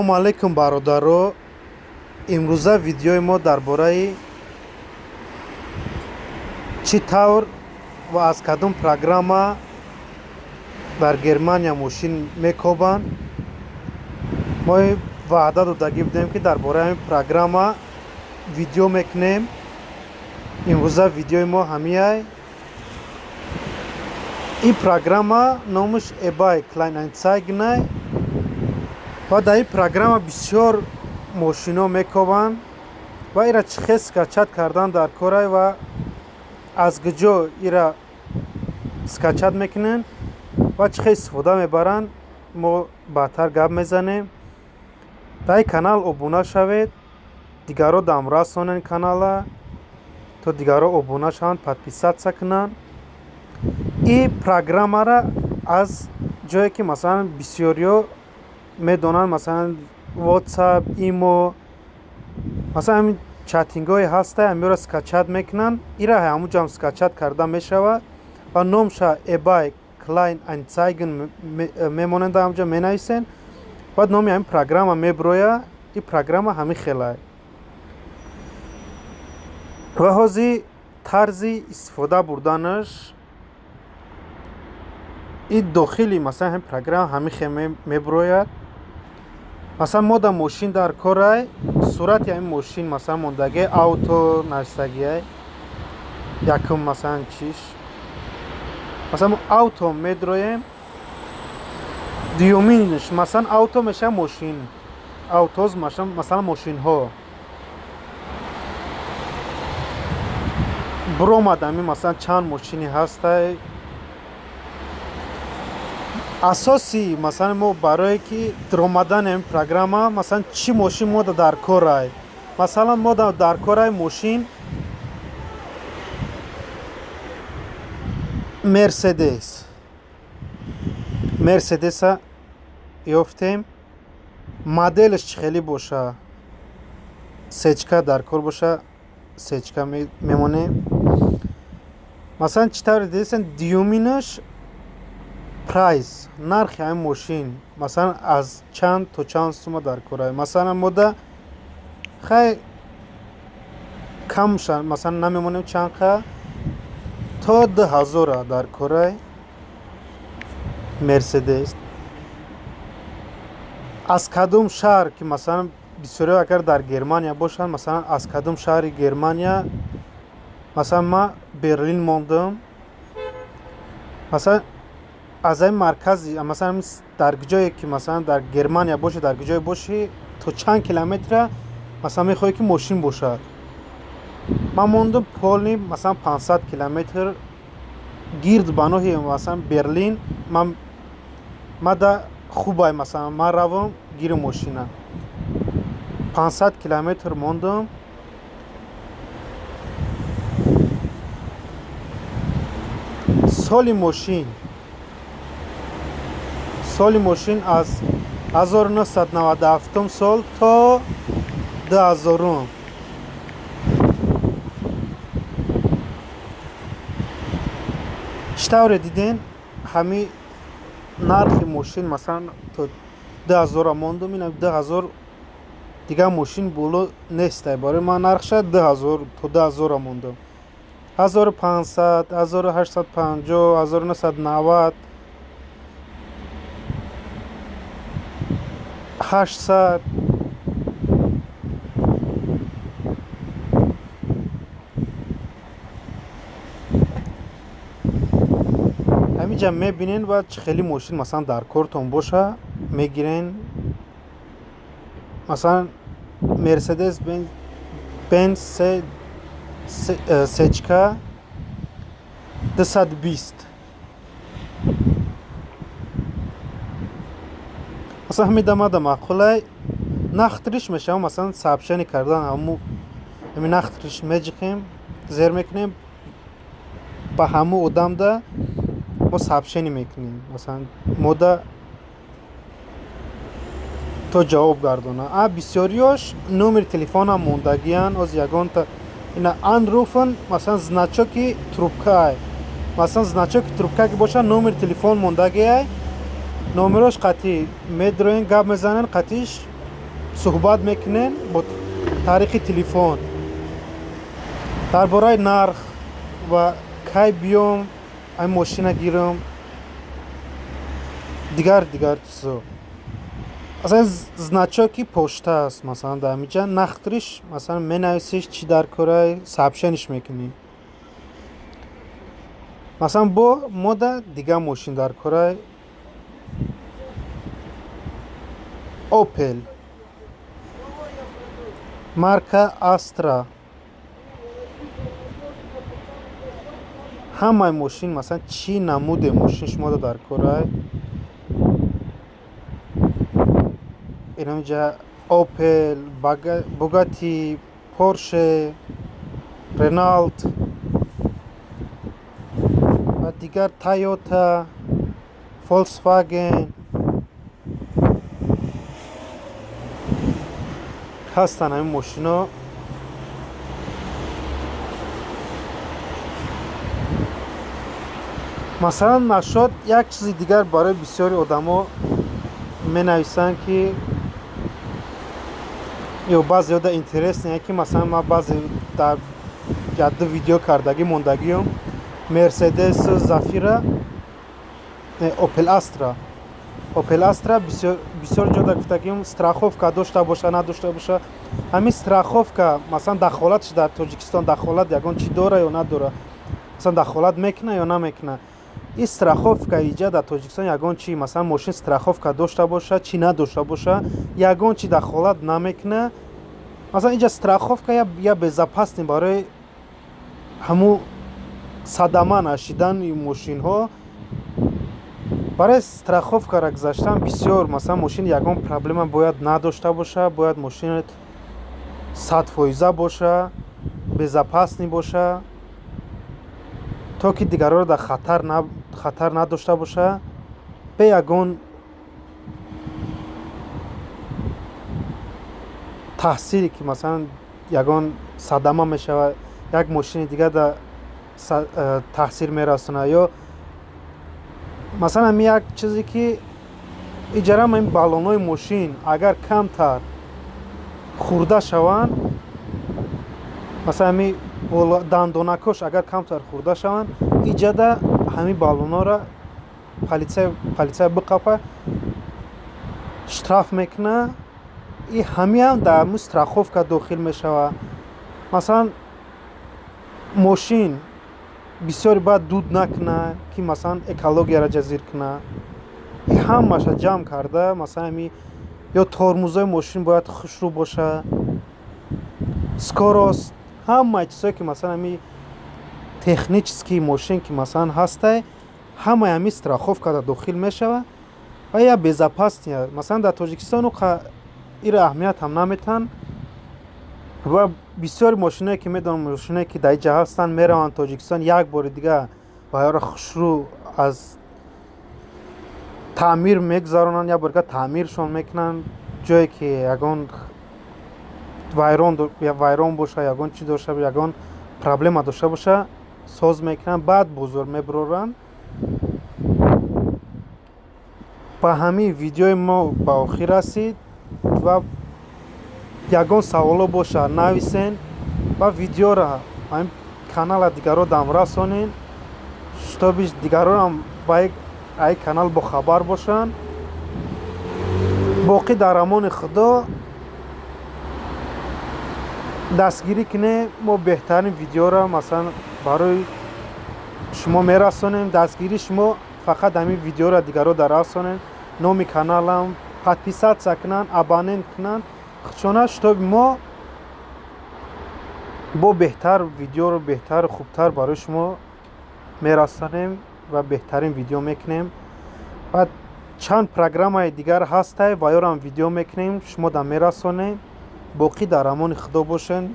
Салому алайкум, бародаро. Имрӯза видеои мо дар бораи чӣ тавр ва аз кадом программа дар Германия мошин мекобанд. Мо ваъда додагӣ будем, ки дар бораи ҳамин программа видео мекунем. Имрӯза видеои мо ҳамияй. Ин программа номаш eBay Kleinanzeigen ва дар ин программа бисёр мошино мекобанд ва ира чӣ хел скачать кардан дар корай ва аз куҷо ира скачать мекунанд ва чӣ хел истифода мебаранд, мо баъдтар гап мезанем. Дар ин канал обуна шавед, дигарро дамрасонед канала, то дигарро обуна шаванд, подписаться кунанд. Ин программара аз ҷое ки, масалан, бисёриҳо медонанд, масалан, WhatsApp, Имо, масалан, ҳамин чатингҳое ҳаста, ҳамиёро скачать мекунанд. Ира ҳамун ҷоам скачать карда мешавад ва номша eBay Kleinanzeigen мемонанд, ҳамунҷо менависен, баъд номи ҳамин программа мебирояд. Ин программа ҳамин хелай ва ҳозир тарзи истифода бурданаш ин дохили, масалан, ҳамин программа ҳамин хел мебирояд. Масалан, мо да мошин дар корай, сурати ҳамин мошин, масалан, мондагиай, Auto навистагиай якум, масалан, чиш, масалан, мо Auto медроем. Дуюминш, масалан, Auto мешавад мошин, Autos, масалан, мошинҳо биромад. Ҳамин, масалан, чанд мошине ҳастай. Асоси, масалан, мо барое ки даромадани ҳамин программа, масалан, чӣ мошин мода дар корай. Масалан, мода дар корай мошин Мерседес. Мерседеса ёфтем, моделаш чӣ хеле боша, сечка дар кор боша, сечка мемонем. Масалан, чӣ тавре дидесен, дуюминаш Preis, нархи ҳамин мошин, масалан, аз чанд то чанд сума дар корай. Масалан, мода хай камша, масалан, намемонем чанд қа, то 2000-а дар корай Мерседес. Аз кадом шаҳр ки, масалан, бисёриҳо агар дар Германия бошанд, масалан, аз кадом шаҳри Германия. Масалан, ман Берлин мондам. Масалан, аз ҳамин маркази, масалан, дар ҷое ки, масалан, дар Германия бошӣ, дар куҷое бошӣ, то чанд километра, масалан, мехоҳӣ ки мошин бошад. Ман мондам полный, масалан, 500 километр гирд ба ноҳи, масалан, Берлин. Ман мада хубай, масалан, ман равам гири мошина, 500 километр мондам. Соли мошин, соли мошин аз 1997 сол то 2000-ум. Чӣ тавре диден, ҳамин нархи мошин, масалан, то 2000-а мондум. Ина 2000 дигар мошин боло нестай. Барои ман нархша 2000 то 2000-а мондум, 1500, 1850, 1990, 800. Ҳаминҷа мебинен ва чӣ хели мошин, масалан, дар кортон боша, мегирен. Масалан, Мерседес Бенз сечка 220, масалан, ҳамин дамада маъқулай. Нахтриш мешавам, масалан, сообщение кардан, ҳаму ҳамин нахтриш меҷиқем, зер мекунем, ба ҳаму одамда мо сообщение мекунем, масалан, мода то ҷавоб гардона. А бисёриёш номери телефонам мондагиян. Оз ягонта ина anrufen, масалан, значоки трубкаай, масалан, значоки трубка ки боша, номери телефон мондагиай, номерош қатъӣ медроен, гап мезанен қатиш. Суҳбат мекунем бо тариқи телефон дар бораи нарх ва кай биём, ай мошина гирам, дигар дигар чизо. Масалан, значоки пошта аст, масалан, дар ҳамиҷа нахтриш, масалан, менависиш, чӣ дар корай, сообщениш мекунӣ. Масалан, бо мода дигар мошин дар корай, Опел, марка Астра. Ҳамаи мошин, масалан, чӣ намуде мошин шумода дар корай. Инамиҷа Опел, Бугати, Порше, Реналт ва дигар, Тойота, Фольксваген ҳастанд ҳамин мошино. Масалан, нашод як чизи дигар барои бисёри одамо менависанд, ки ё баъзеода интересне, ки масалан, ман баъзе дар якду видео кардагӣ мондагиём, Мерседес Зафира, Опел Астра. Опел Астра бисёр ҷода гуфтагиём, страховка дошта боша, надошта боша. Ҳамин страховка, масалан, дахолатш дар Тоҷикистон дахолат ягон чӣ дора ё надора, масалан, дахолат мекуна ё намекуна. Ин страховка иҷа дар Тоҷикистон ягон чи, масалан, мошин страховка дошта боша, чӣ надошта боша, ягон чи дахолат намекуна. Масалан, инҷа страховка я безопасный барои ҳамун садама нашидани мошинҳо. Барои страховкаро гузаштан бисёр, масалан, мошин ягон проблема бояд надошта боша, бояд мошинат 100% боша, безопасный боша, то ки дигарҳоро дар хатар надошта боша, бе ягон таъсире, ки масалан, ягон садама мешавад, як мошини дигар дар таъсир мерасонад. Ё масалан, ҳамин як чизе, ки иҷарам, ин баллонҳои мошин агар камтар хӯрда шаванд, масалан, ҳамин дандонакош агар камтар хӯрда шаванд, иҷада ҳамин баллонҳоро полисия биқапа, штраф мекуна. И ҳамиам дар ҳамин страховка дохил мешавад. Масалан, мошин бисёре бояд дуд накуна, ки масалан, экологияро ҷазир куна. И ҳамаша ҷамъ карда, масалан, ҳами ё тормозҳои мошин бояд хушрӯ боша, скорость, ҳамаи чизҳое, ки масалан, ҳами технический мошин, ки масалан, ҳастай, ҳамаи ҳамин страховкада дохил мешавад ва я безопасный. Масалан, дар Тоҷикистон ира аҳамият ҳам наметаҳанд ва бисёри мошиное, ки медонам, мошиное, ки дар инҷа ҳастанд, мераванд Тоҷикистон, як бори дигар ваёро хушрӯ аз таъмир мегузаронанд, як бори дигар таъмиршон мекунанд. Ҷое ки ягон вайрон боша, ягон чӣ дошта, ягон проблема дошта боша, соз мекунанд, баъд бозор мебароранд. Ба ҳамин видеои мо ба охир расид ва ягон саволо боша, нависен ва видеоро ҳамин канала дигарро дам расонен, чтобы дигарроам ба ай канал бохабар бошанд. Боқӣ дар амони Худо, дастгирӣ кунем, мо беҳтарин видеоро, масалан, барои шумо мерасонем. Дастгирии шумо фақат ҳамин видеоро дигарро дар расонем, номи каналам подписаться кунанд, абонент кунанд худшона, чтобы мо бо беҳтар видеоро, беҳтар, хубтар барои шумо мерасонем ва беҳтарин видео мекунем. Ва чанд программаи дигар ҳастай, ва ёрам видео мекунем, шумо да мерасонем. Боқӣ дар амони Худо бошен.